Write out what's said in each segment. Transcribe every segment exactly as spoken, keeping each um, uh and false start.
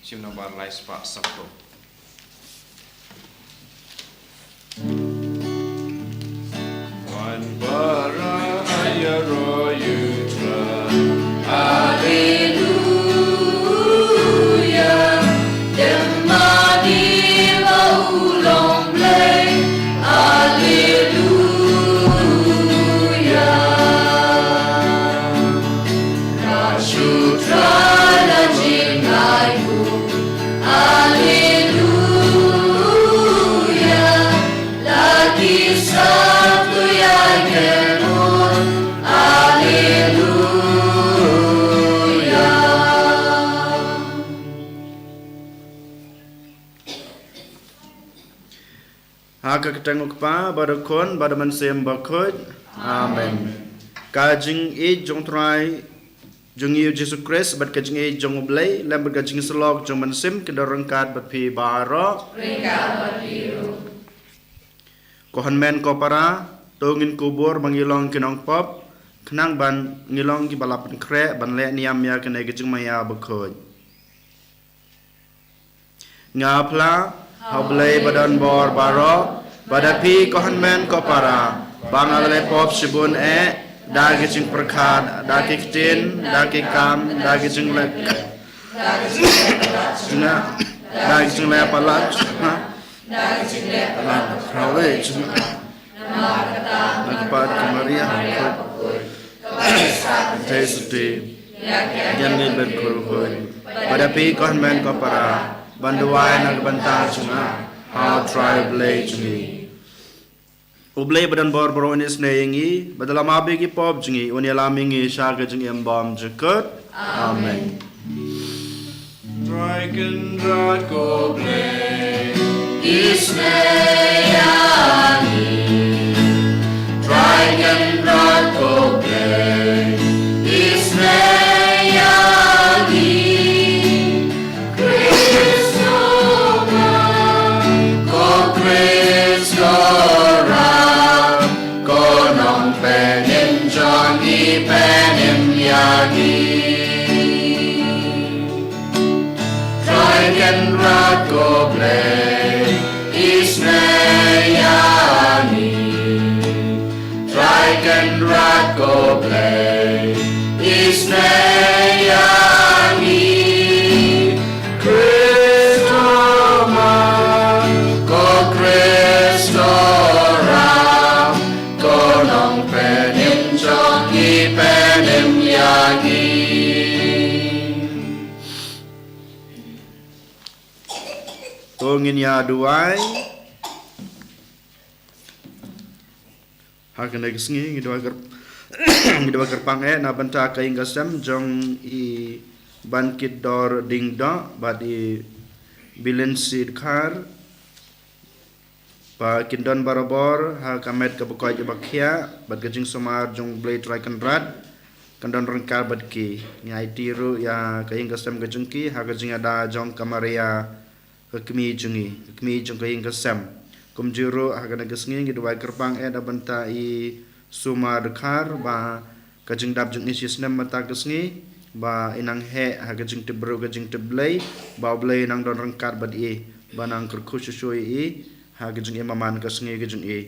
Hymn number lai spah saphew. Wan para ayaro yutra. Alleluia. Dem madi ba u long Blei. Alleluia. Ra shu Trai la jingai bu. Alleluia. La ki sa tu ya ke mut. Alleluia. Ha ka kyrteng u Kpa, bad u Khun, bad u Mynsiem Bakhuid. Amen. Ka jingïeit jong u Trai jong ngi u Jisu Khrist, bad ka jingïeit jong u Blei, lem bad ka jingsyllok jong u Mynsiem, kin don ryngkat bad phi baroh. Ryngkat bad phi ruh. Ko hynmen ko para, to ngin kubur ba ngi long ki nongpop, khnang ban ngi long kiba la pynkhreh ban leh niam ïa kane ka jingmaïa bakhuid. Nga phla ha u Blei ba don bor baroh, bad ha phi ko hynmen ko para, ba nga la leh pop shibun eh, da ki jingpyrkhat, da ki ktien, da ki kam, da ki jingleh, da ki jingleh, da ki jingleh palat, da ki jingleh palat, khraw eh, jingmut. Namar kata, na ka kpa ka Maria, te suti, ïa ngi bad khun khun. Bad ha phi ko hynmen ko para, ban duwai na ka bynta jong nga ha u Trai Blei jong ngi. U Blei ba don bor baroh un isynei ïa ngi, bad da la map ïa ki pop jong ngi, un ïalam ïa ngi sha ka jingim bymjukut. Amen. Trai Kynrad ko Blei, isynei ïa ngi. Trai Kynrad ko Blei, isynei ïa ngi. Khrist, ko Khrist, ko Trai, ko Nongpynim jong ngi, pynim ïa ngi. Trai Kynrad ko Blei, isynei ïa ngi. Trai Kynrad ko Blei, isynei ïa ngi. Khrist, ko Khrist, ko Trai, ko Nongpynim jong ngi, pynim ïa ngi. To ngin ïa duwai. Ha kane ka sngi ngi duwai kyrp-, ngi duwai kyrpang eh na bynta ka ïing ka sem jong i Bankitdor Diengdoh bad i Bilinsi Dkhar. Ba kin don barabor ha ka met kaba koit kaba khiah, bad ka jingsumar jong u Blei Trai Kynrad kan don ryngkat bad ki. Ngi aiti ruh ïa ka ïing ka sem ka jong ki ha ka jingïada jong ka Maria, ka kmie jong ngi, ka kmie jong ka ïing ka sem. Kumjuh ruh ha kane ka sngi ngi duwai kyrpang eh na bynta i Sumar Dkhar, ba ka jingdap jong i shi snem mynta ka sngi, ba i nang heh ha ka jingtip briew ka jingtip Blei, ba u Blei u nang don ryngkat bad i, ba nang kyrkhu shuh shuh ïa i ha ka jingim man ka sngi ka jong i.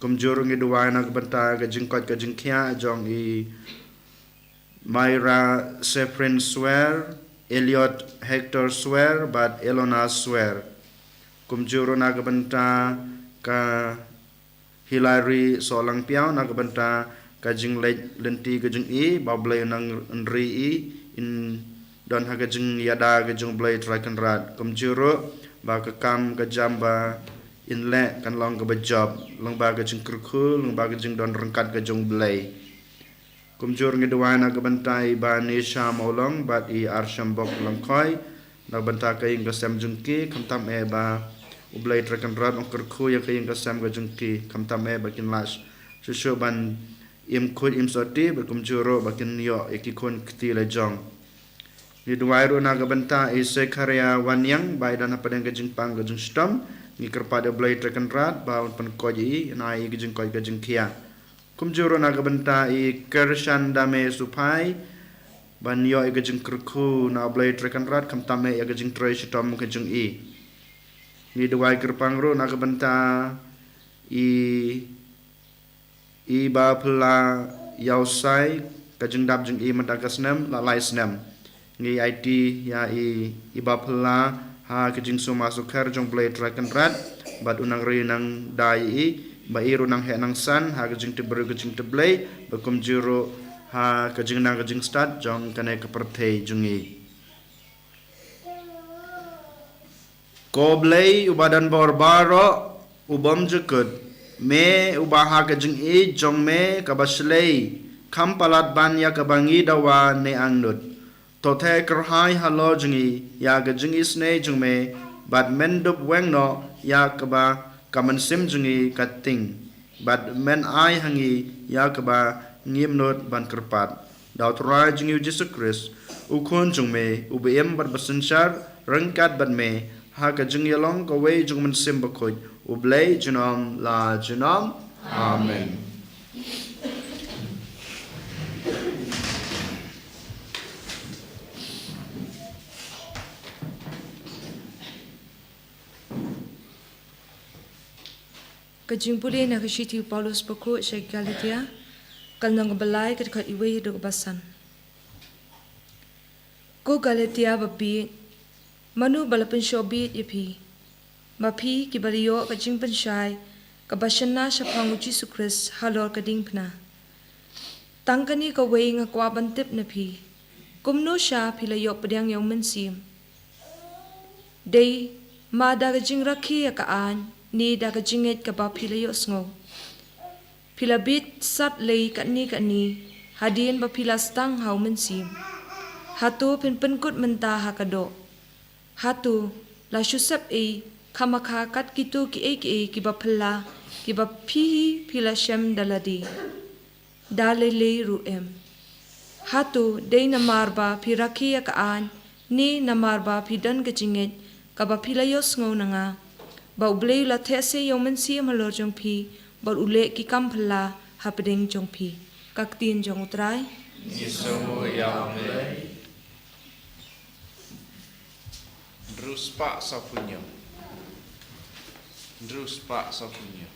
Kumjuh ruh ngi duwai na ka bynta ka jingkoit ka jingkhiah jong i Myra Sefrin Swer, Elliot Hector Swer bad Elona Swer. Kumjuh ruh na ka bynta ka Hilary Sohlangpiaw, na ka bynta ka jingleit lynti ka jong i, ba u Blei u nang ri i, in don ha ka jingïada ka jong u Blei Trai Kynrad. Kumjuh ruh ba ka kam ka jam ba in leh kan long kaba jop lyngba ka jingkyrkhu, lyngba ka jingdon ryngkat ka jong u Blei. Kumjuh ngi duwai na ka bynta i Bah Nisha Mawlong bad i Arshambok Lyngkhoi, na ka bynta ka ïing ka sem jong ki, khamtam eh ba u Blei Trai Kynrad un kyrkhu ïa ka ïing ka sem ka jong ki, khamtam eh ba kin lah shuh shuh ban im khuid im sotti, bad kumjuh ruh ba kin ïoh ïa ki khun kti la jong. Ngi duwai ruh na ka bynta i Sekharia Wanniang, ba i don hapdeng ka jingpang ka jingshitom, ngi kyrpad ïa u Blei Trai Kynrad ba un pynkoit ïa i, un ai ïa i ka jingkoit ka jingkhiah. Kumjuh ruh na ka bynta i Kershan Dame Suphai, ban ïoh ïa ka jingkyrkhu na U Blei Trai Kynrad, khamtam eh ïa ka jingtrei shitom ka jong i. Ngi duwai kyrpang ruh na ka bynta i i Bah Phylla Ïawsai, ka jingdap jong i mynta ka snem la lai snem. Ngi aiti ïa i, i Bah Phylla ha ka jingsuma sukher jong U Blei Trai Kynrad, bad u nang ri nang da ïa i, ba i ruh nang heh nang san ha ka jingtip briew ka jingtip Blei, bad kumjuh ruh ha ka jingnang ka jingstad jong kane ka pyrthei jong ngi. Ko Blei uba don bor baroh, u bym jukut, me uba ha ka jingïeit jong me kaba shlei, kham palat ban ïa kaba ngi dawa ne angnud. To theh kyrhai halor jong ngi ïa ka jingisynei jong me, bad men dup weng noh ïa kaba ka mynsiem jong ngi ka tieng, bad men ai ha ngi ïa kaba ngim nud ban kyrpad. Da U Trai jong ngi U Jisu Khrist, U Khun jong me, uba im bad ba synshar ryngkat bad me ha ka jingïalong kawei jong U Mynsiem Bakhuid, U Blei junom la junom. Amen. Ka jingpule na ka shithi u Paulus bakhuid sha ki Galatia, ka lynnong kaba lai, ka dkhot kaba wei haduh kaba san. Ko Galatia babieit, mano ba la pynshong bieit ïa phi, ba phi kiba la ïoh ka jingpynshai kaba shynna shaphang U Jisu Khrist halor ka diengphna? Tang kane kawei nga kwah ban tip na phi, kumno sha phi la ïoh pdiang ïa U Mynsiem? Dei ma da ka jingrakhe ïa ka aiñ, ne da ka jingngeit kaba phi la ïohsngew? Phi la bieit sat lei katne katne, hadien ba phi la sdang ha U Mynsiem? Hato phin pynkut mynta ha ka doh? Hato la shu sep ei khamkha kat kito kiei kiei kiba phylla, kiba phi hi phi la shem da lade? Da lei lei ruh em. Hato dei namar ba phi rakhe ïa ka aiñ, ne namar ba phi don ka jingngeit kaba phi la ïohsngew na nga, ba U Blei u la theh sei ïa U Mynsiem halor jong phi, bad u leh ki kam phylla hapdeng jong phi? Ka ktien jong U Trai. Ngi sngew ïa U Blei. Hynriew spah sawphew hynñiew. Hynriew spah sawphew hynñiew.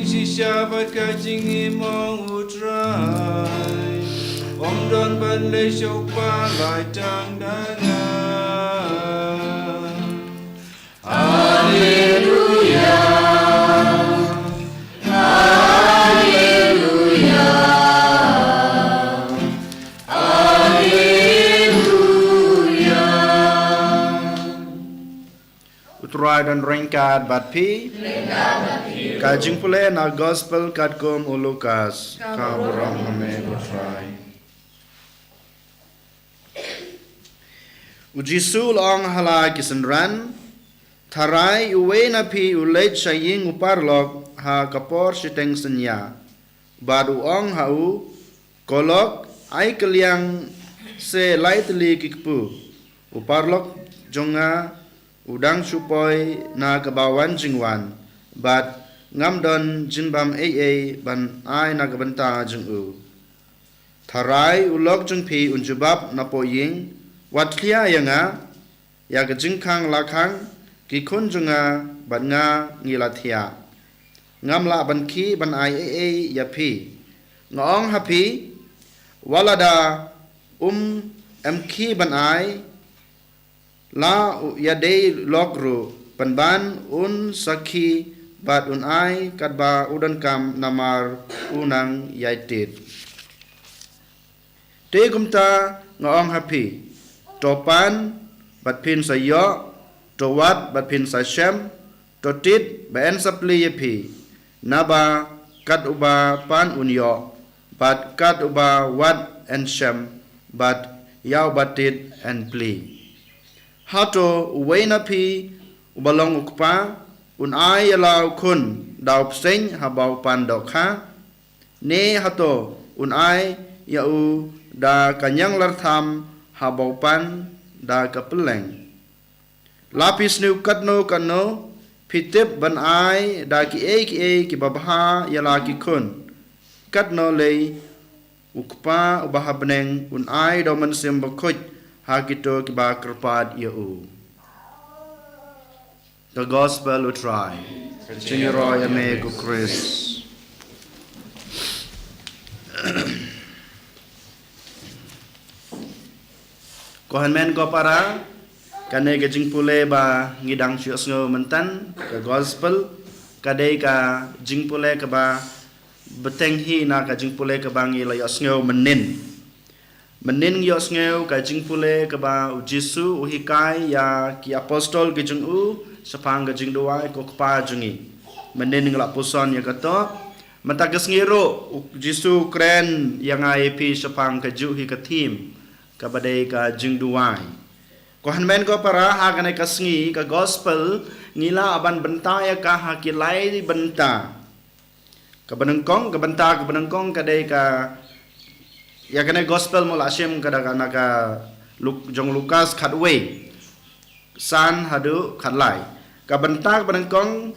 Shisha bad ka jingim u Trai, ym don ban leit sha u Kpa lai tang da nga. Haleluya, haleluya, haleluya. U Trai don ryngkat bad phi. Ka jingpule na gospel katkum u Lukas. Ka burom ha me u Trai. U Jisu u la ong ha la ki synran, tharai uwei na phi u leit sha ïing u paralok ha ka por shiteng synñia, bad u ong ha u, ko lok, ai kylliang se lai tylli ki kpu, u paralok jong nga u dang shu poi na kaba wan jingwan, bad ngam don jingbam ei ei ban ai na ka bynta jong u. Tharai u lok jong phi un jubab napoh ïing, wat khia ïa nga, ïa ka jingkhang la khang, ki khun jong nga bad nga ngi la thiah. Ngam lah ban khie ban ai ei ei ïa phi. Nga ong ha phi, wat lada um em khie ban ai, la u ïadei lok ruh, pynban un sa khie bad un ai katba u donkam namar u nang ïai tied. Te kumta nga ong ha phi, to pan bad phin sa ïoh, to wad bad phin sa shem, to tied ba yn sa plie ïa phi. Naba kat uba pan un ïoh, bad kat uba wad yn shem, bad ïa uba tied yn plie. Hato uwei na phi uba long u kpa un ai ïa la u khun da u bseiñ haba u pan dohkha? Ne hato un ai ïa u da ka ñianglartham haba u pan da ka pylleng? La phi sniew katno katno, phi tip ban ai da kiei kiei kiba bha ïa la ki khun, katno lei u Kpa uba ha bneng un ai da u Mynsiem Bakhuid ha kito kiba kyrpad ïa u. The Gospel u Trai. Ka jingïaroh ïa me ko Khrist. Ko hynmen ko para, kane ka jingpule ba ngi dang shu ïohsngew myntan, ka gospel, ka dei ka jingpule kaba bteng hi na ka jingpule kaba ngi la ïohsngew mynnin. Mynnin ngi ïohsngew ka jingpule kaba u Jisu u hikai ïa ki apostol ki jong u shaphang ka jingduwai ko Kpa jong ngi. Mynnin ngi la puson ïa kato. Mynta ka sngi ruh u Jisu u kren ïa nga ïa phi shaphang kajuh hi ka theme kaba dei ka jingduwai. Ko hynmen ko para, ha kane ka sngi ka gospel ngi lah ban bynta ïa ka ha ki lai bynta. Kaba nyngkong, ka bynta kaba nyngkong ka dei ka, ïa kane gospel mo la shim ka da ka na ka Luk-, jong Lukas khatwei, san haduh khatlai. Ka bynta kaba nyngkong,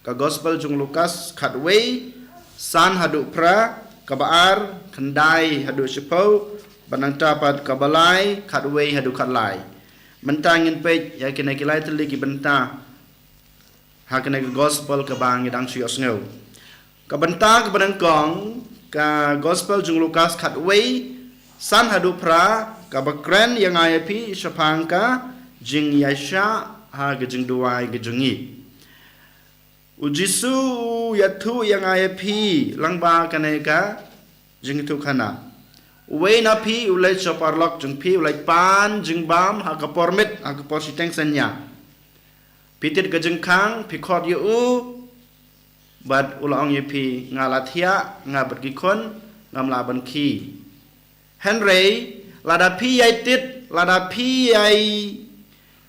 ka gospel jong Lukas khatwei, san haduh phra, kaba ar, khyndai haduh shiphew, bad nangta pat kaba lai, khatwei haduh khatlai. Mynta ngin peit ïa kine ki lai tylli ki bynta ha kane ka gospel kaba ngi dang shu ïohsngew. Ka bynta kaba nyngkong, ka gospel jong Lukas khatwei, san haduh phra, kaba kren ïa nga ïa phi shaphang ka jingïaishah ha ka jingduwai ka jong ngi. U Jisu u ïathuh ïa nga ïa phi lyngba kane ka jingïathuhkhana. Uwei na phi u leit sha u paralok jong phi, u leit pan jingbam ha ka por miet, ha ka por shiteng synñia. Phi tied ka jingkhang, phi khot ïa u, bad u la ong ïa phi, nga la thiah, nga bad ki khun, ngam lah ban khie. Hynrei lada phi ïai tied, lada phi ïai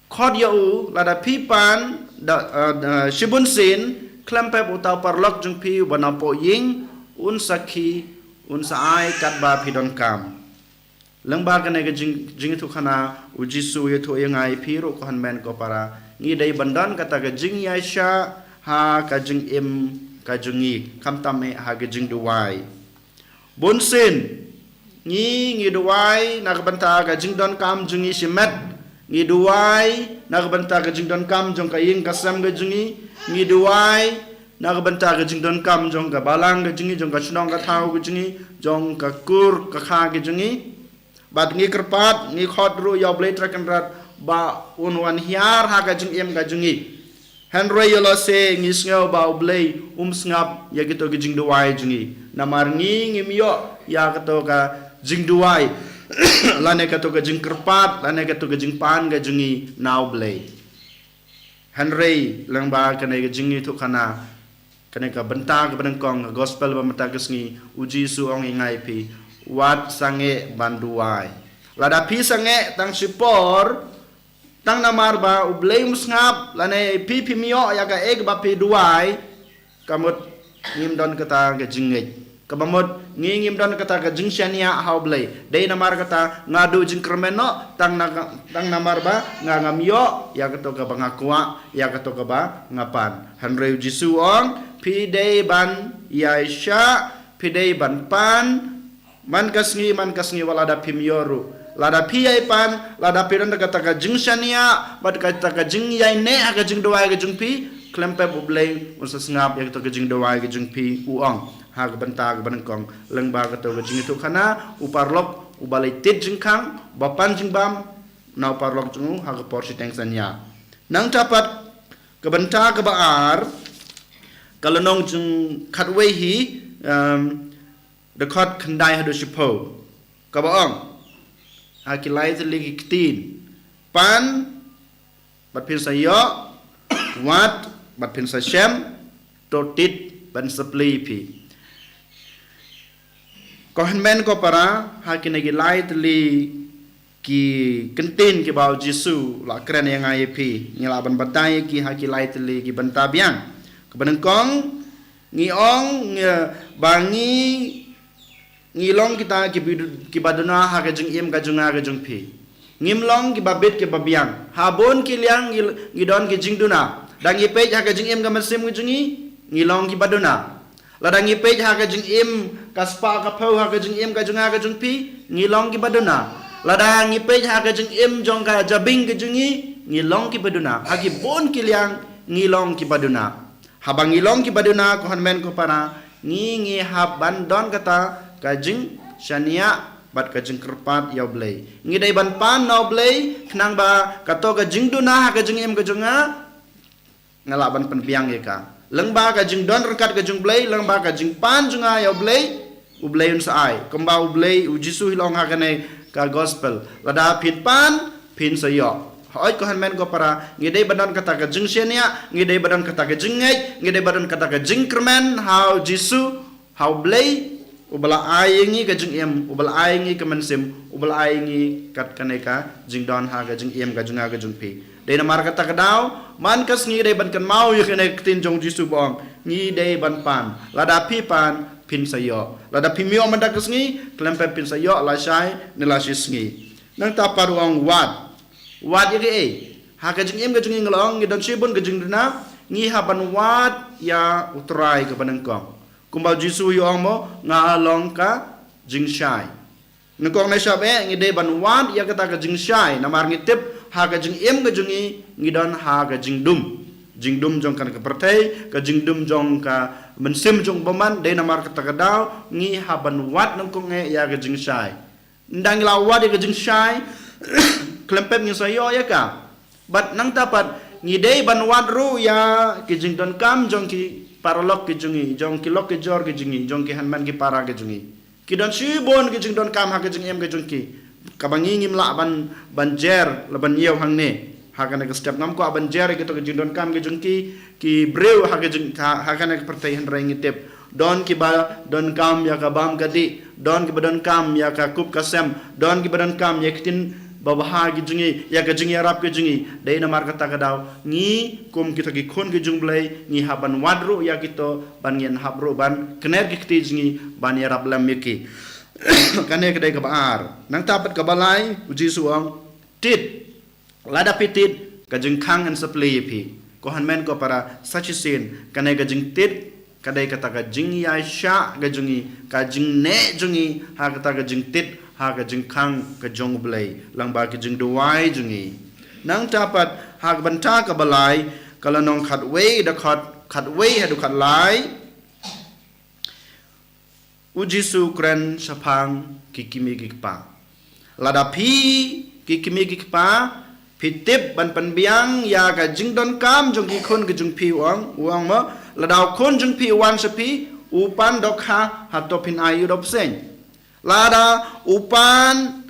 khot ïa u, lada phi pan da, eh, da, shibun sien, khlem pep uta u paralok jong phi uba napoh ïing un sa khie, un sa ai katba phi donkam. Lyngba kane ka jing, jingïathuhkhana, u Jisu u ïathuh ïa nga ïa phi ruh ko hynmen ko para, ngi dei ban don kata ka jingïaishah ha ka jingim ka jong ngi, khamtam eh ha ka jingduwai. Bun sien ngi, ngi duwai na ka bynta ka jingdonkam jong ngi shimet, ngi duwai na ka bynta ka jingdonkam jong ka ïing ka sem ka jong ngi, ngi duwai Na ka bynta ka jingdonkam jong ka balang ka jong ngi, jong ka shnong ka thaw ka jong ngi, jong ka kur ka kha ka jong ngi. Bad ngi kyrpad, ngi khot ruh ïa U Blei Trai Kynrad ba un wan hiar ha ka jingim ka jong ngi. Hynrei ïa lade ngi sngew ba U Blei um sngap ïa kito ki jingduwai jong ngi. Namar ngi ngim ïoh ïa kato ka jingduwai lane kato ka jingkyrpad lane kato ka jingpan ka jong ngi na U Blei. Hynrei lyngba kane ka jingïathuh khana, kane ka bynta kaba nyngkong, ka gospel ba mynta ka sngi, U Jisu u ong ïa ngi, phi wat sangeh ban duwai. Lada phi sangeh tang shipor, tang namar ba U Blei um sngap, lane phi phim ïoh ïa kaei kaba phi duwai, ka mut ngim don kata ka jingngeit. Kaba mut ngi ngim don kata ka jingshaniah ha U Blei. Dei namar kata nga duh jingkyrmen noh, tang na, tang namar ba nga ngam ïoh ïa kato kaba nga kwah, ïa kato kaba nga pan. Hynrei U Jisu u ong, phi dei ban ïaishah, phi dei ban pan, man ka sngi, man ka sngi, wat lada phim ïoh ruh. Lada phi ïai pan, lada phi don kata ka jingshaniah, bad kata ka jingïaineh ha ka jingduwai ka jong phi, khlem pep U Blei un sa sngap ïa kato ka jingduwai ka jong phi, u ong. Ha ka bynta kaba nyngkong, lyngba kato ka jingïathuh khana, u paralok uba la tied jingkhang, ba pan jingbam na u paralok jong u ha ka por shiteng synñia. Nangta pat ka bynta kaba ar, ka lynnong jong khatwei hi, um, dkhot khyndai haduh shiphew. Kaba ong, ha ki lai tylli ki ktien, pan bad phin sa ïoh, wad bad phin sa shem, to tied ban sa plie ïa phi. Ko hynmen ko para, ha kine ki lai tylli ki kyntien kiba U Jisu u la kren ïa nga ïa phi, ngi lah ban batai ïa ki ha ki lai tylli ki bynta biang. Kaba nyngkong, ngi ong, ngi, ba ngi, ngi long kita ki bid-, kiba duna ha ka jingim ka jong nga ka jong phi. Ngim long kiba bit kiba biang. Ha bun ki liang ngi, ngi don ki jingduna. Lada ngi peit ha ka jingim ka mynsiem ka jong ngi, ngi long kiba duna. Lada ngi peit ha ka jingim ka spah ka phew ha ka jingim ka jong nga ka jong phi, ngi long kiba duna. Lada ngi peit ha ka jingim jong ka jabieng ka jong ngi, ngi long kiba duna. Ha ki bun ki liang ngi long kiba duna. Haba ngi long kiba duna, ko hynmen ko para, ngi, ngi hap ban don kata ka jingshaniah bad ka jingkyrpad ïa U Blei. Ngi dei ban pan na U Blei, khnang ba kato ka jingduna ha ka jingim ka jong nga, nga lah ban pynbiang ïa ka. Lyngba ka jingdon ryngkat ka jong U Blei, lyngba ka jingpan jong nga ïa U Blei, U Blei un sa ai. Kumba U Blei, U Jisu u la ong ha kane ka gospel, lada phin pan, phin sa ïoh. Hooid ko hynmen ko para, ngi dei ban don kata ka jingshaniah, ngi dei ban don kata ka jingngeit, ngi dei ban don kata ka jingkyrmen ha U Jisu, ha U Blei, uba la ai ïa ngi ka jingim, uba la ai ïa ngi ka mynsiem, uba la ai ïa ngi kat kane ka jingdon ha ka jingim ka jong nga ka jong phi. Dei namar kata ka daw, man ka sngi dei ban kynmaw ïa kane ka ktien jong U Jisu ba ong, ngi dei ban pan. Lada phi pan, phin sa ïoh. Lada phim ïoh mynta ka sngi, khlem pep phin sa ïoh lashai ne lashisngi. Nangta pat u ong wad. Wad ïa kaei? Ha ka jingim ka jong ngi, nga la ong ngi don shibun ka jingduna, ngi hap ban wad ïa U Trai kaba nyngkong. Kumba U Jisu u ong mo, nga long ka jingshai. Nyngkong ne shap eh, ngi dei ban wad ïa kata ka jingshai, namar ngi tip ha ka jingim ka jong ngi, ngi don ha ka jingdum. Jingdum jong kane ka pyrthei, ka jingdum jong ka mynsiem jong u bymman, dei namar kata ka daw, ngi hap ban wad nyngkong eh ïa ka jingshai. Ynda ngi la wad ïa ka jingshai, khlem pep ngin sa ïoh ïa ka. Bad nangta pat, ngi dei ban wad ruh ïa ki jingdonkam jong ki paralok ki jong ngi, jong ki lok ki jor ki jong ngi, jong ki hynmen ki para ki jong ngi. Ki don shibun ki jingdonkam ha ka jingim ka jong ki, kaba ngi ngim lah ban, ban jer, la ban ïew hangne. Ha kane ka step ngam kwah ban jer ïa kito ki jingdonkam ki jong ki, ki briew ha ka jing, ha, ha kane ka pyrthei, hynrei ngi tip don kiba donkam ïa ka bam ka dih, don kiba donkam ïa ka kup ka sem, don kiba donkam ïa ki ktien babha ki jong ngi, ïa ka jingïarap ki jong ngi. Dei namar kata ka daw, ngi kum kita ki khun ki jong U Blei, ngi hap ban wad ruh ïa kito, ban ngin hap ruh ban kner ki kti jong ngi, ban ïarap lem ïa ki. Kane ka dei kaba ar. Nangta pat kaba lai, U Jisu u ong, tied. Lada phi tied, ka jingkhang yn sa plie ïa phi. Ko hynmen ko para, sa shisien, kane ka jingtied ka dei kata ka jingïaishah ka jong ngi, ka jingneh jong ngi ha kata ka jingtied, ha ka jingkhang ka jong U Blei, lyngba ka jingduwai jong ngi. Nangta pat, ha ka bynta kaba lai, ka lynnong khatwei dkhot khatwei haduh khatlai. U Jisu u kren shaphang ki kmie ki kpa. Lada phi ki kmie ki kpa, phi tip ban pynbiang ïa ka jingdonkam jong ki khun ki jong phi, u ong, u ong mo, lada u khun jong phi u wan sha phi, u pan dohkha, hato phin ai ïa u da u bseiñ? Lada u pan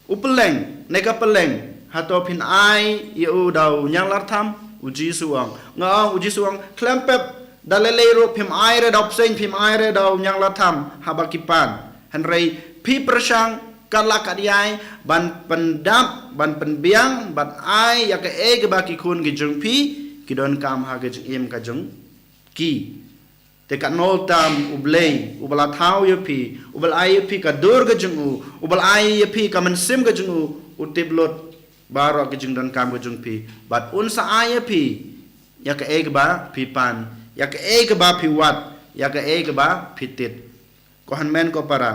u pylleng, ne ka pylleng, hato phin ai ïa u da u ñianglartham? U Jisu u ong. Nga ong, u Jisu u ong, khlem pep, da lei lei ruh phim ai re da u bseiñ, phim ai re da u ñianglartham, haba ki pan. Hynrei phi pyrshang kat la kat ïai ban pyndap, ban pynbiang, ban ai ïa kaei kaba ki khun ki jong phi ki donkam ha ka jingim ka jong ki. Te katno tam U Blei uba la thaw ïa phi, uba la ai ïa phi ka dur ka jong u, uba la ai ïa phi ka mynsiem ka jong u, u tip lut baroh ka jingdonkam ka jong phi, bad un sa ai ïa phi ïa kaei kaba phi pan, ïa kaei kaba phi wad, ïa kaei kaba phi tied. Ko hynmen ko para,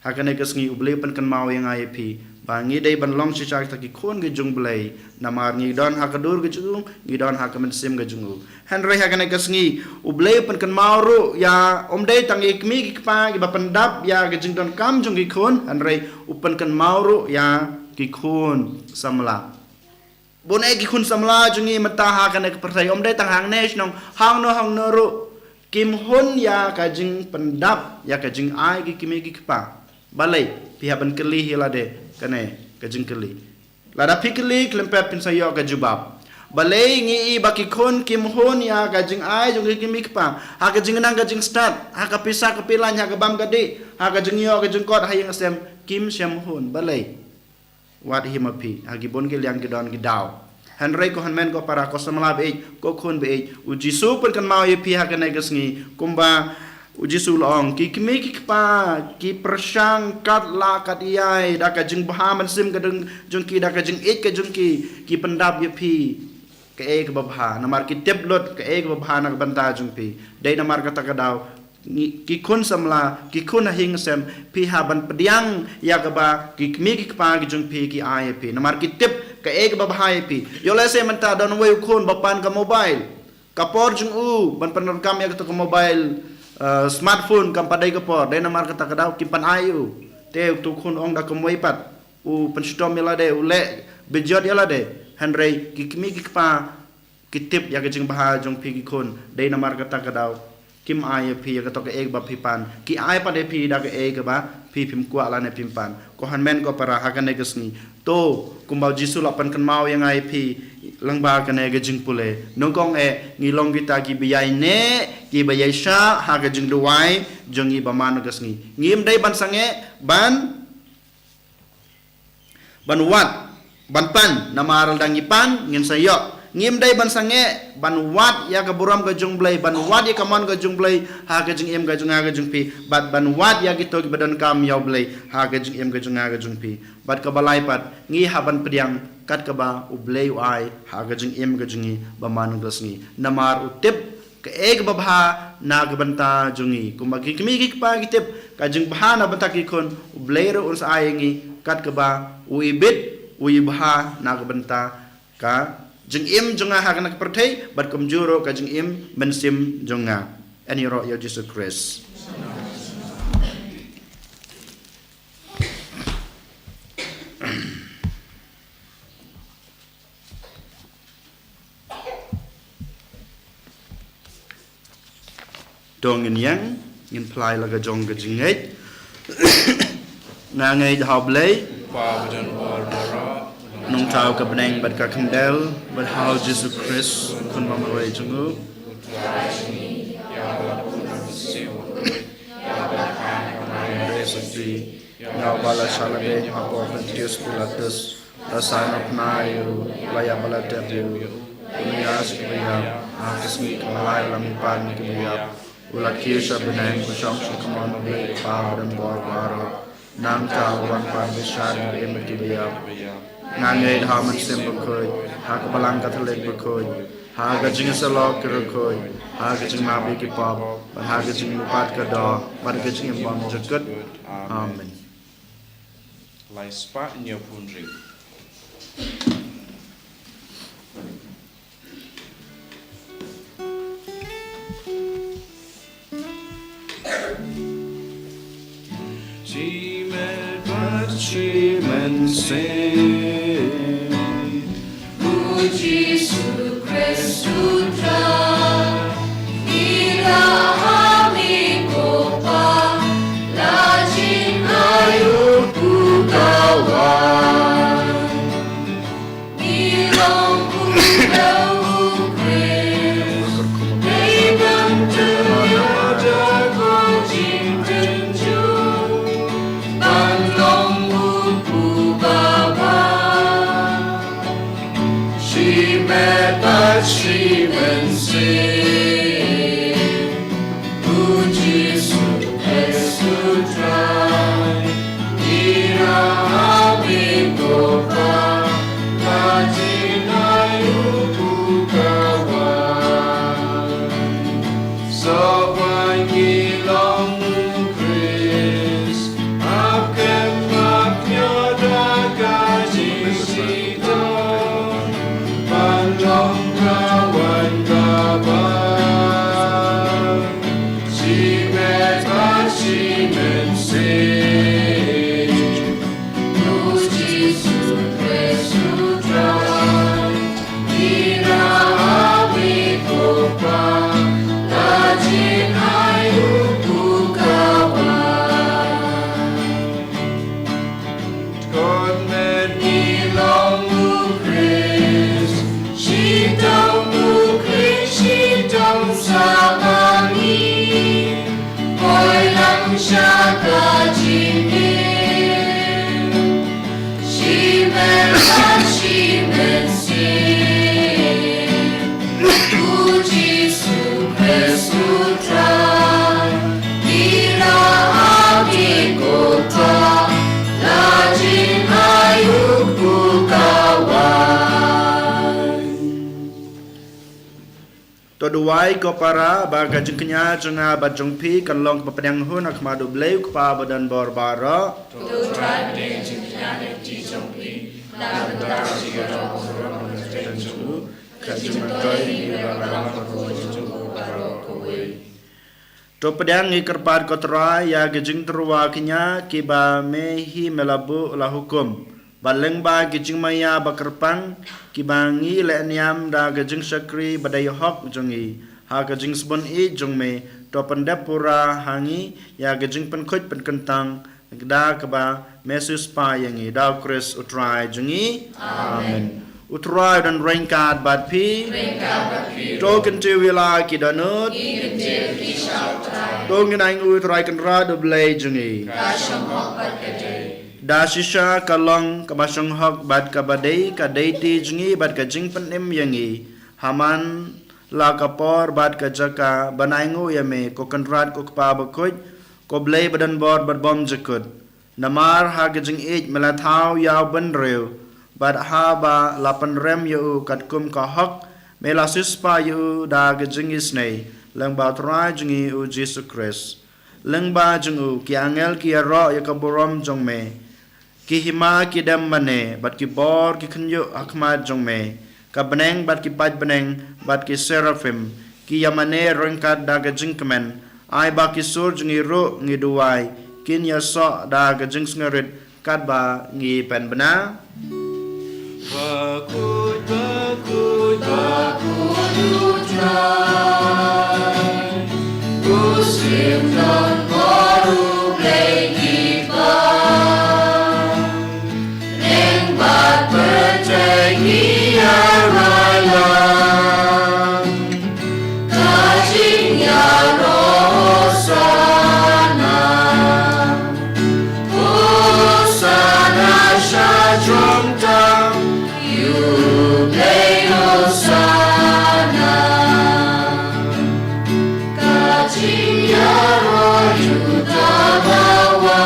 ha kane ka sngi U Blei u pynkynmaw ïa nga ïa phi ba ngi dei ban long shisha kita ki khun ki jong U Blei, namar ngi don ha ka dur ka jong u, ngi don ha ka mynsiem ka jong u. Hynrei ha kane ka sngi U Blei u pynkynmaw ruh ïa, ym dei tang ïa ki kmie ki kpa kiba pyndap ïa ka jingdonkam jong ki khun, hynrei u pynkynmaw ruh ïa ki khun samla. Bun eh ki khun samla jong ngi mynta ha kane ka pyrthei, ym dei tang hangne shnong, hangno hangno ruh, kim hun ïa ka jingpyndap, ïa ka jingai ki kmie ki kpa. Balei? Phi hap ban kylli hi lade kane ka jingkylli. Lada phi kylli, khlem pep phin sa ïoh ka jubab. Balei ngi i ba ki khun kim hun ïa ka jingai jong ki kmie ki kpa, ha ka jingnang ka jingstad, ha ka pisa ka pilan, ha ka bam ka dih, ha ka jingïoh ka jingkot, ha ïing ha sem, kim shym hun. Balei? Wat hi ma phi, ha ki bun ki liang ki don ki daw. Hynrei ko hynmen ko para, ko samla baieit, ko khun baieit, U Jisu u pynkynmaw ïa phi ha kane ka sngi, kumba U Jisu u la ong, ki kmie ki kpa ki pyrshang kat la kat ïai da ka jingbha mynsiem ka dang jong ki, da ka jingïeit ka jong ki, ki pyndap ïa phi kaei kaba bha, namar ki tip lut kaei kaba bha na ka bynta jong phi. Dei namar kata ka daw, ngi, ki khun samla, ki khun ha ïing ha sem, phi hap ban pdiang ïa kaba ki kmie ki kpa ki jong phi ki ai ïa phi, namar ki tip kaei kaba bha ïa phi. Ïoh lehse mynta don uwei u khun ba pan ka mobile, ka por jong u ban pyndonkam ïa kato ka mobile, eh, smartphone kam pat dei ka por, dei namar kata ka daw kim pan ai ïa u. Te uto u khun ong da kumwei pat, u pynshitom ïa lade, u leh bejot ïa lade. Hynrei ki kmie ki kpa ki tip ïa ka jingbha jong phi ki khun, dei namar kata ka daw kim ai ïa phi ïa kato kaei kaba phi pan, ki ai pat ïa phi da kaei kaba phi phim kwah lane phim pan. Ko hynmen ko para, ha kane ka sngi, to, kumba U Jisu u la pynkynmaw ïa nga ïa phi lyngba kane ka jingpule, nyngkong eh ngi long kita kiba ïaineh, kiba ïaishah ha ka jingduwai jong ngi ba man ka sngi. Ngim dei ban sangeh ban ban wad, ban pan, namar lada ngi pan ngin sa ïoh. Ngim dei ban sangeh ban wad ïa ka burom ka jong U Blei, ban wad ïa ka mon ka jong U Blei ha ka jingim ka jong nga ka jong phi, bad ban wad ïa kito kiba donkam ïa U Blei ha ka jingim ka jong nga ka jong phi. Bad kaba lai pat, ngi hap ban pdiang kat kaba U Blei u ai ha ka jingim ka jong ngi ba man ka sngi, namar u tip kaei kaba bha na ka bynta jong ngi. Kumba ki kmie ki kpa ki tip ka jingbha na bynta ki khun, U Blei ruh un sa ai ïa ngi kat kaba u ibit, u ibha na ka bynta ka jingim jong nga ha kane ka pyrthei, bad kumjuh ruh ka jingim mynsiem jong nga. Yn ïaroh ïa U Jisu Khrist. To ngin ïeng, ngin phla ïa la ka jong ka jingngeit. Nga ngeit ha U Blei, U Kpa ba don bor baroh, u Nongthaw ka bneng bad ka khyndew, bad ha U Jisu Khrist, u Khun ba marwei jong u. Ïa uba la shah lade hapoh Pontius Pilatus, la sah na pnai ïa u, la ïap bad la tep ïa u, u la ïaid sha kaba ïap, ha ka sngi kaba lai u la mihpat na kiba ïap, u la kiew sha bneng, u shong sha ka kamon U Blei U Kpa ba don bor baroh. Nangta u wan pan bishar ïa kiba im bad kiba ïap. Nga ngeit ha u Mynsiem Bakhuid, ha ka Balang Katholik bakhuid, ha ka jingïasyllok ki riewkhuid, ha ka jingmap ïa ki pop, bad ha ka jingmihpat ka doh, bad ka jingim bymjukut. Amen. Lai spah hynñiew phew hynriew. Shi mynsiem. U Jisu Khrist u Trai, ngi la ha me ko Pa, la jingai u pukawai. Ngi long u Khrist, dei ban tyrwa da ka jingtynjuh, ban long u Pubaba. Shi met bad shi mynsiem, u Jisu Khrist u Trai, ngi la ha me ko Pa, la jingai u pukawai. Sa wan ngi long u Khrist, ap kem ap ïa da ka jingshitom, ban long ka wan kaba shi met bad shi mynsiem. U Jisu Khrist u Trai, ngi la ha me ko Pa, la jingai u pukawai. Dkhot met ngi long u Khrist, shitom u Khrist, shitom sa ma ngi, poi lang sha ka jingim. Shi met bad shi mynsiem, u Jisu Khrist u Trai, ngi la ha me ko Pa, la jingai u pukawai. To duwai ko para, ba ka jingkñia jong nga bad jong phi kan long kaba pdiang hun ha khmat U Blei U Kpa badonbor baroh. To Trai, pdiang jingkñia na ka kti jong phi, na ka bynta ka jingïaroh burom bad ka jingkyrkhu, ka jingmyntoi hi ba la long ka jong u baroh kawei. To pdiang, ngi kyrpad ko Trai, ïa ka jingtyrwa kñia kiba me hi me la buh la hukum, bad lyngba ki jingmaïa ba kyrpang kiba ngi leh niam da ka jingshakri ba dei hok jong ngi ha ka jingsbun ïeit jong me, to pyndep pura ha ngi ïa ka jingpynkhuid pynkyntang da kaba me siewspah ïa ngi, da U Khrist U Trai jong ngi. Amen. U Trai u don ryngkat bad phi. Ryngkat bad phi. To kyntiew ïa la ki dohnud. Ngi kyntiew ïa ki sha U Trai. To ngin ainguh ïa U Trai Kynrad U Blei jong ngi. Ka shong hok bad ka dei. Da shisha ka long kaba shong hok bad kaba dei, ka dei ti jong ngi bad ka jingpynim ïa ngi ha man la ka por bad ka jaka ban ainguh ïa me, ko Kynrad ko Kpa bakhuid, ko Blei badonbor bad bymjukut. Namar ha ka jingïeit me la thaw ïa u bynriew, bad haba la pynrem ïa u katkum ka hok, me la siewspah ïa u da ka jingisynei lyngba U Trai jong ngi U Jisu Khrist. Lyngba jong u ki angel ki ïaroh ïa ka burom jong me, ki hima ki dem mane, bad ki bor ki khynñiuh ha khmat jong me. Ka bneng bad ki paid bneng bad ki seraphim ki ïa mane ryngkat da ka jingkmen. Ai ba ki sur jong ngi ruh ngi duwai, kin ïasoh da ka jingsngewrit katba ngi pynbna. Bakhuid, bakhuid, bakhuid U Trai, u Syiem donbor U Blei ki bang. Neng bad pyrthei ki ïa rai lang. Ka jingïaroh Hosana. Hosana sha jrong tam. Ïa U Blei Hosana. Ka jingïaroh ïa uta bawa.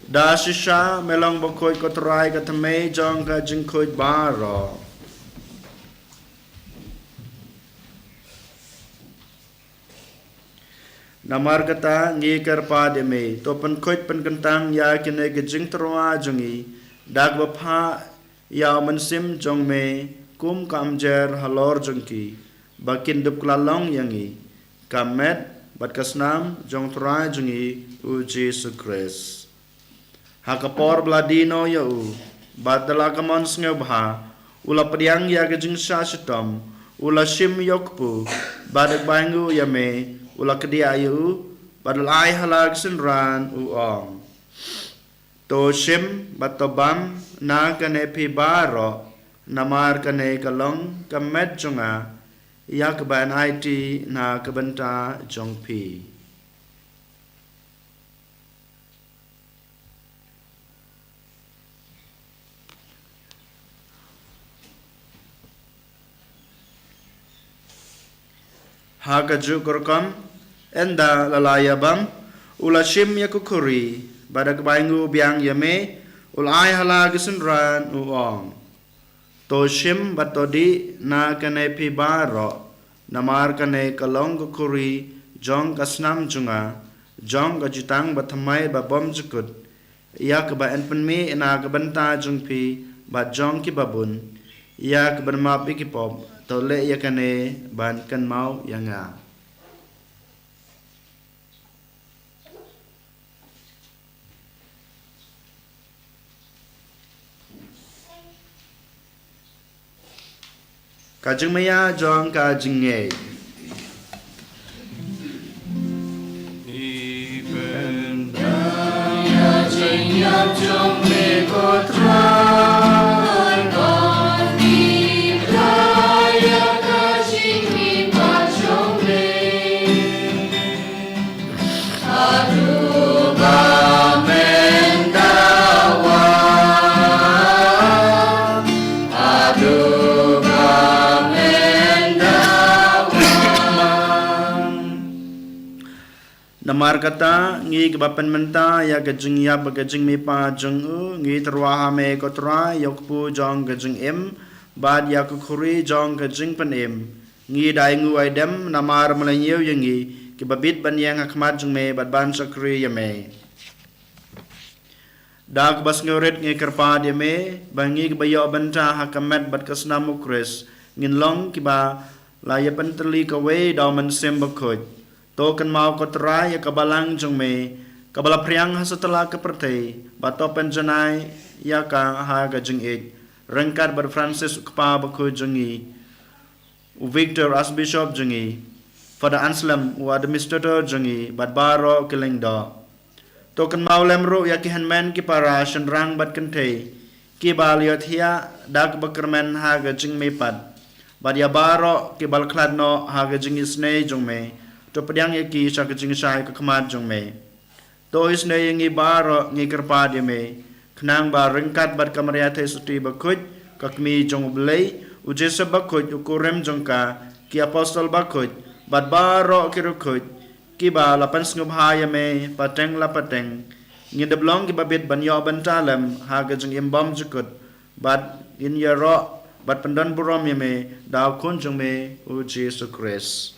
Da shisha me long bakhuid, ko Trai, ka thymmei jong ka jingkhuid baroh. Namar kata ngi kyrpad ïa me, to pynkhuid pynkyntang ïa kine ki jingtyrwa jong ngi da kaba phah ïa u Mynsiem jong me kum ka umjer halor jong ki, ba kin dup kylla long ïa ngi ka met bad ka snam jong u Trai jong ngi u Jisu Khrist. Ha ka por ba la die noh ïa u, bad da la ka mon sngewbha, u la pdiang ïa ka jingshah shitom, u la shim ïa u kpu, bad da kaba ainguh ïa me, u la kdiah ïa u, bad u la ai ha la ka synran, u ong: To shim bad to bam na kane phi baroh, namar kane ka long ka met jong nga, ïa kaba yn aiti na ka bynta jong phi. Ha kajuh ka rukom, ynda la la ïa bam, u la shim ïa ka khuri, bad da kaba ainguh biang ïa me, u la ai ha la ka synran, u ong: To shim bad to dih na kane phi baroh, namar kane ka long ka khuri jong ka snam jong nga, jong ka jutang bathymmai babymjukut, ïa kaba yn pynmih na ka bynta jong phi bad jong kiba bun, ïa ka ban map ïa ki pop. To leh ïa kane ban kynmaw ïa nga. Ka jingmaïa jong ka jingngeit. Namar kata, ngi kiba pynmynta ïa ka jingïap bad ka jingmihpat jong u, ngi tyrwa ha me ko Trai, ïa u kpu jong ka jingim bad ïa ka khuri jong ka jingpynim. Ngi da ainguh aidem namar me la ñiew ïa ngi kiba bit ban ïeng ha khmat jong me bad ban shakri ïa me. Da kaba sngewrit ngi kyrpad ïa me ba ngi kiba ïoh bynta ha ka met bad ka snam u Khrist, ngin long kiba la ïapyntylli kawei da u Mynsiem Bakhuid. To kynmaw ko Trai ïa ka balang jong me kaba la phriang ha satlak ka pyrthei, bad to pynjanai ïa ka ha ka jingïeit, ryngkat bad Francis u Kpa Bakhuid jong ngi, u Victor, Archbishop jong ngi, Father Anselm, u Administrator jong ngi, bad baroh ki lyngdoh. To kynmaw lem ruh ïa ki hynmen ki para, shynrang bad kynthei, kiba la ïohthiah da kaba kyrmen ha ka jingmihpat, bad ïa baroh kiba la khlad noh ha ka jingisynei jong me. To pdiang ïa ki sha ka jingshai ka khmat jong me. To isynei ïa ngi baroh, ngi kyrpad ïa me, khnang ba ryngkat bad ka Maria Theisotti Bakhuid, ka Kmie jong u Blei, u Joseph Bakhuid, u kurim jong ka, ki Apostol Bakhuid, bad baroh ki riewkhuid kiba la pynsngewbha ïa me pateng la pateng, ngin da long kiba bit ban ïoh bynta lem ha ka jingim bymjukut, bad ngin ïaroh bad pyndonburom ïa me da u Khun jong me u Jisu Khrist.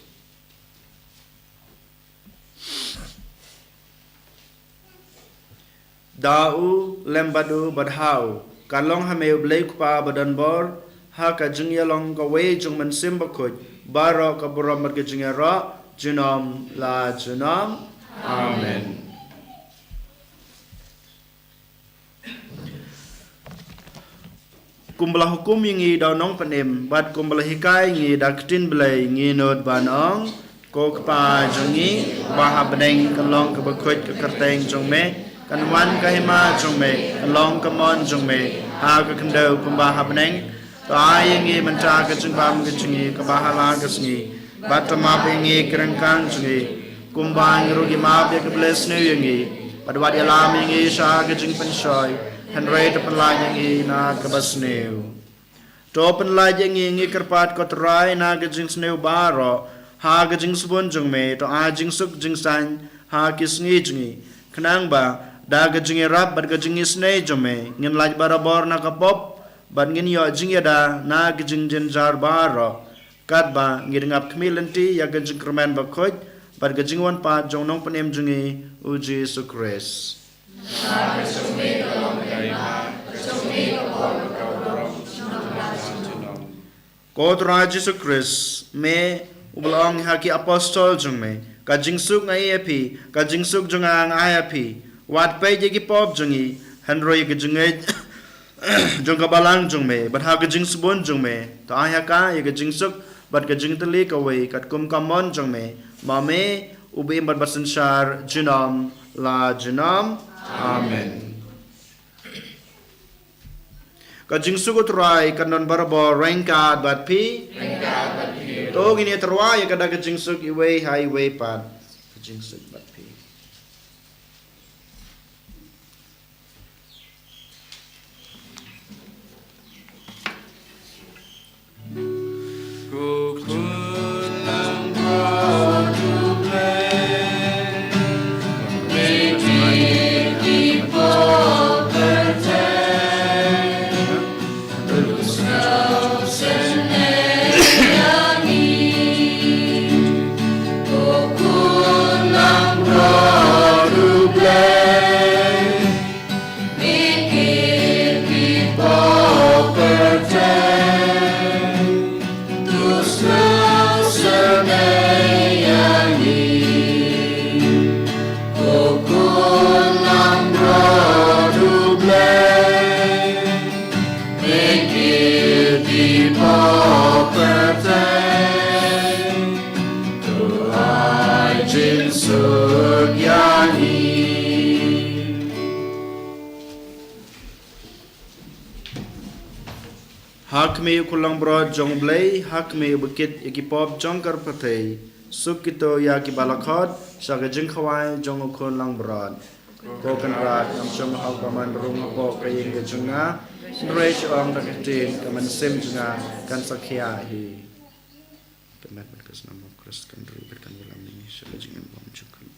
Da u, lem bad u, bad ha u, kan long ha me u Blei u Kpa badonbor, ha ka jingïalong kawei jong u Mynsiem Bakhuid, baroh ka burom bad ka jingïaroh junom la junom. Amen. Kumba la hukum ïa ngi da u Nongpynim, bad kumba la hikai ïa ngi da ka ktien Blei, ngin nud ban ong: Ko Kpa jong ngi, uba ha bneng, kan long kaba khuid ka kyrteng jong me, kan wan ka hima jong me, kan long ka mon jong me ha ka khyndew kumba ha bneng. To ai ïa ngi mynta ka jingbam ka jong ngi kaba ha la ka sngi, bad to map ïa ngi ki ryngkang jong ngi, kumba ngi ruh ngi map ïa kiba leh sniew ïa ngi, bad wat ïalam ïa ngi sha ka jingpynshoi, hynrei to pynlait ïa ngi na kaba sniew. To pynlait ïa ngi, ngi kyrpad ko Trai, na ka jingsniew baroh, ha ka jingsbun jong me, to ai jingsuk jingsaiñ ha ki sngi jong ngi, khnang ba Da ka jingïarap bad ka jingisynei jong me, ngin lait barabor na ka pop, bad ngin ïoh jingïada na ka jingjynjar baroh. Katba ngin ngap khmih lynti ïa ka jingkyrmen bakhuid, bad ka jingwan pat jong u Nongpynim jong ngi, u Jisu Khrist. Ko Trai Jisu Khrist, me uba la ong ha ki apostol jong me, ka jingsuk nga ai ïa phi, ka jingsuk jong nga nga ai ïa phi. Wat peit ïa ki pop jong ngi, hynrei ïa ka jingngeit jong ka balang jong me, bad ha ka jingsbun jong me, to ai ha ka ïa ka jingsuk bad ka jingtylli kawei katkum ka mon jong me, ma me uba im bad ba synshar junom la junom. Amen. Ka jingsuk u Trai kan don barabor ryngkat bad phi. To ngin ïa tyrwa ïa ka da ka jingsuk iwei ha iwei pat. Ka jingsuk bad phi. Ha khmih u khun langbrot jong U Blei, ha khmih uba kit ïa ki pop jong ka pyrthei, suk kito ïa kiba la khot sha ka jingkhawai jong u khun langbrot. Ko Kynrad, ngam shym hok ban rung hapoh ka ïing ka jong nga, hynrei shu ong da ka ktien, ka mynsiem jong nga kan sa khiah hi. Ka met bad ka snam u Khrist kan ri bad kan ïalam ïa ngi sha ka jingim bymjukut.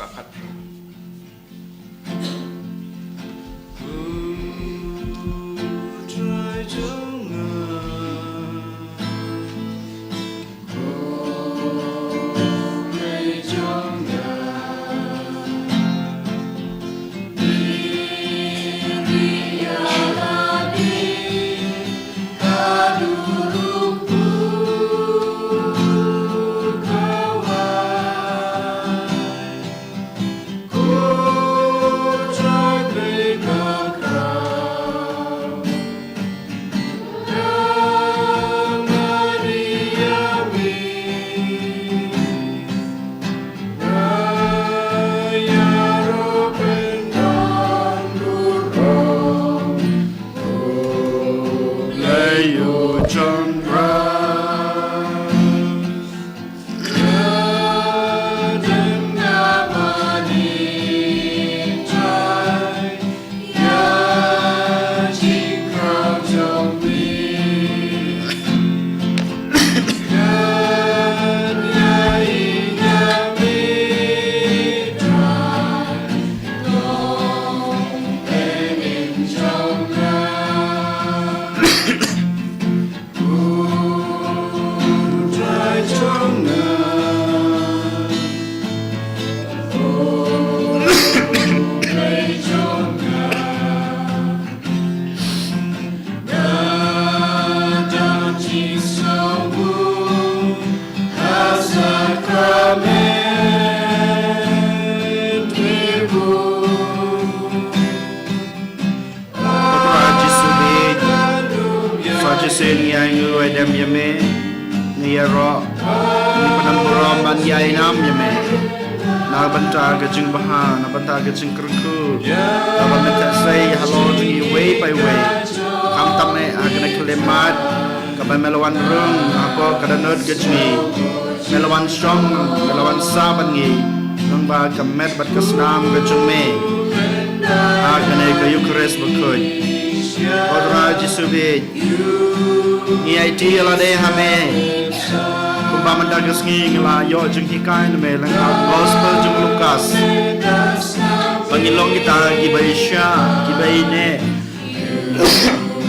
Khat. Trai jong nga, O Blei jong nga, Ko Trai Jisu bieit, sa shisien ngi ai nguh ai dem ïa me, ngi ïaroh, ngi pyndonkam burom ban ïainam ïa me. Na ka bynta ka jingbha, na ka bynta ka jingkyrkhu, na ka bynta ka jingïaseng halor jong iwei pa iwei. Khamtam eh ha kane ka khyllipmat, kaba me la wan rung hapoh ka dohnud ka jong ngi. Me la wan shong, me la wan sah bad ngi. Lyngba ka met bad ka snam ka jong me ha kane ka Eukharist bakhuid. Ko Trai Jisu bieit, ngi aiti ïa lade ha me. Kumba mynta ka sngi ngi la ïoh jinghikai na me lyngba ka Gospel jong u Lukas. Ba ngin long kita kiba ïeit, kiba ïeit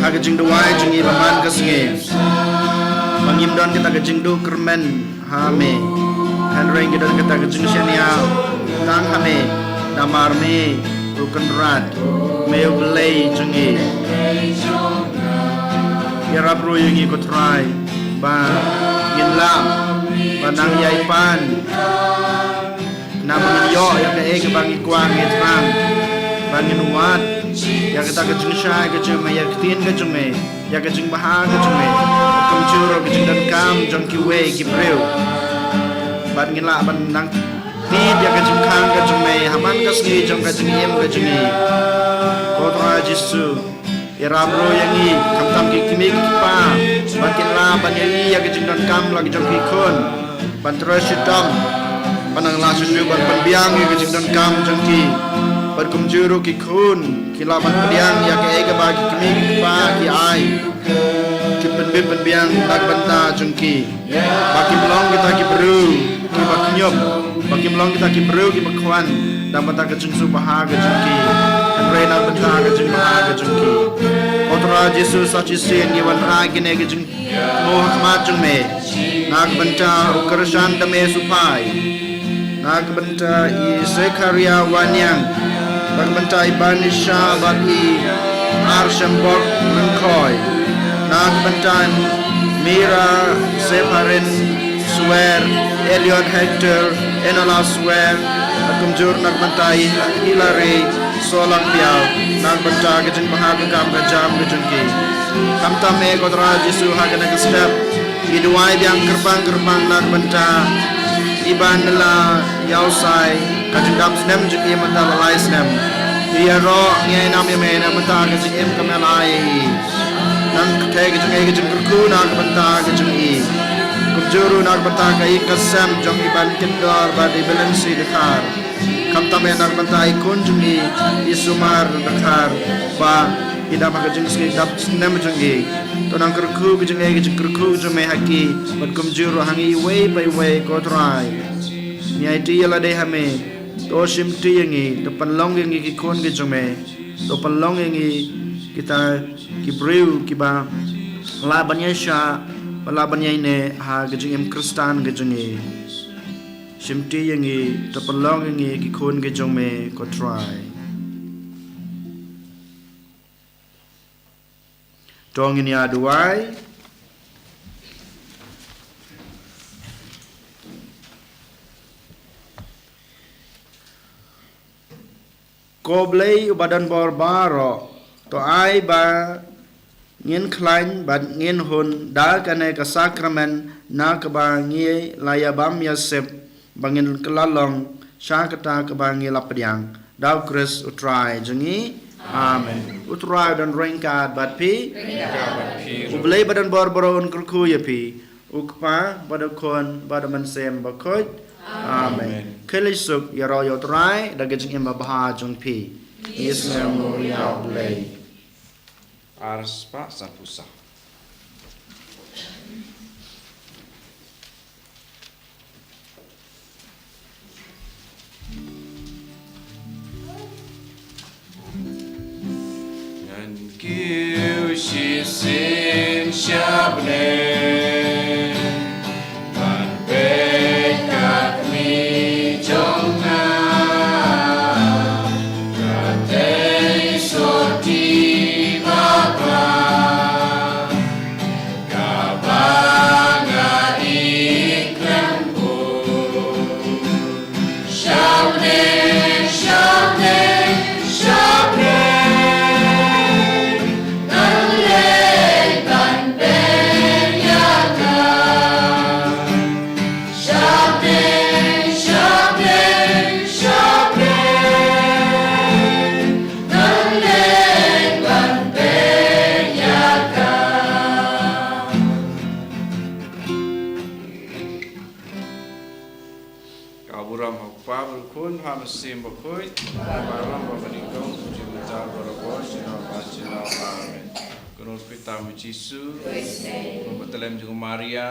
ha ka jingduwai jong ngi ba man ka sngi. Ba ngim don kita ka jingduh kyrmen ha me, hynrei ngi don kita ka jingshaniah tang ha me, namar me u Kynrad, me u Blei jong ngi. Ïarap ruh ïa ngi ko Trai, ba ngin lah ban nang ïai pan, naba ngin ïoh ïa kaei kaba ngi kwah ngi thrang, ba ngin wad ïa kata ka jingshai ka jong me, ïa ka ktien ka jong me, ïa ka jingbha ka jong me. Kumjuh ruh ka jingdonkam jong kiwei ki briew, bad ngin lah ban nang tied ïa ka jingkhang ka jong me ha man ka sngi jong ka jingim ka jong ngi. Ko Trai Jisu, ïarap ruh ïa ngi, khamtam ki kmie ki kpa, ba kin lah ban ïohi ïa ka jingdonkam la ka jong ki khun, ban trei shitom, ban nang lah shuh shuh ban pynbiang ïa ka jingdonkam jong ki. Bad kumjuh ruh ki khun ki lah ban pdiang ïa kaei kaba ki kmie ki kpa ki ai, ki pynbit pynbiang na ka bynta jong ki. Ba kim long kita ki briew kiba kñium, ba kim long kita ki briew kiba khwan na ka bynta ka jingsngewbha ka jong ki, hynrei na ka bynta ka jingbha ka jong ki. Ko Trai Jisu, sa shisien ngi wanrah kine ki jingthmu ha khmat jong me, na ka bynta u Kyrshan Dames Supai, na ka bynta i Zekaria Waniang, na ka bynta i Banisha bad i Arshembok Nangkhoi, na ka bynta Mira Separin Swer, Eliot Hector, Enola Swer, bad kumjuh na ka bynta i Hilary Solang Piau, na ka bynta ka jingbha ka kam ka jam ka jong ki. Khamtam eh ko Trai Jisu ha kane ka step, ngi duwai biang kyrpang kyrpang na ka bynta i Banla Ïawsai, ka jingdap snem jong i mynta la lai snem. Ngi ïaroh ngi ïainam ïa me na ka bynta ka jingim ka me la ai ïa i. Nang kthei ka jong i ka jingkyrkhu na ka bynta ka jong i. Kumjuh ruh na ka bynta ka ïing ka sem jong i Ban Kyndor bad i Belen Sri Dkhar. Khamtam eh na ka bynta i khun jong i, i Sumar Dkhar, ba i dap ha ka jingsngi dap snem jong i. To nang kyrkhu ka jong i ka jingkyrkhu jong me ha ki, bad kumjuh ruh ha ngi iwei pa iwei ko Trai. Ngi aiti ïa lade ha me. To shimti ïa ngi, to pynlong ïa ngi ki khun ki jong me, to pynlong ïa ngi kita ki briew kiba lah ban ïaishah, ba lah ban ïaineh ha ka jingim Khristan ka jong ngi. Shimti ïa ngi, to pynlong ïa ngi ki khun ki jong me ko Trai. To ngin ïa duwai. Ko Blei uba don bor baroh, to ai ba ngin khlaiñ bad ngin hun da kane ka sakramen na kaba ngi la ïa bam ïa sep ba ngin kylla long sha kata kaba ngi la pdiang. Da U Khrist U Trai jong ngi. Amen. U Trai u don ryngkat bad phi. U Blei ba don bor baroh un kyrkhu ïa phi. U Kpa bad U Khun bad U Mynsiem Bakhuid. Amen. Khublei shibun, ïaroh ïa U Trai da ka jingim babha jong phi. Ïa U Blei. Ar spah sanphew saw. Ngan kiew shisien sha bneng ban peit ka kmie jong nga, ka tei sotti babha kaba nga ïeit khlem bun. Sha bneng, sha bneng, sha bneng, ngan leit ban peit ïa ka. Sha bneng, sha bneng, sha bneng, ngan leit ban peit ïa ka. Ka burom ha U Kpa bad U Khun bad U Mynsiem Bakhuid. Ka burom ha U Blei uba nyngkong, u jingmyntoi baroh, shisha bad shisha. Amen. Kynnoh ïa U Trai U Jisu. Kynnoh ïa ka tlem jong ka Maria.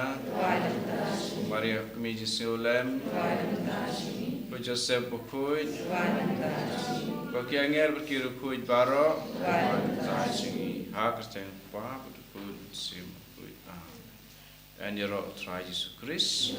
Maria kmie jingsngewlem. U Joseph Bakhuid. Bad ki angel bad ki riewkhuid baroh. Ha ka kyrteng U Kpa bad U Khun bad U Mynsiem Bakhuid. Amen. Ngan ïaroh U Trai Jisu Khrist.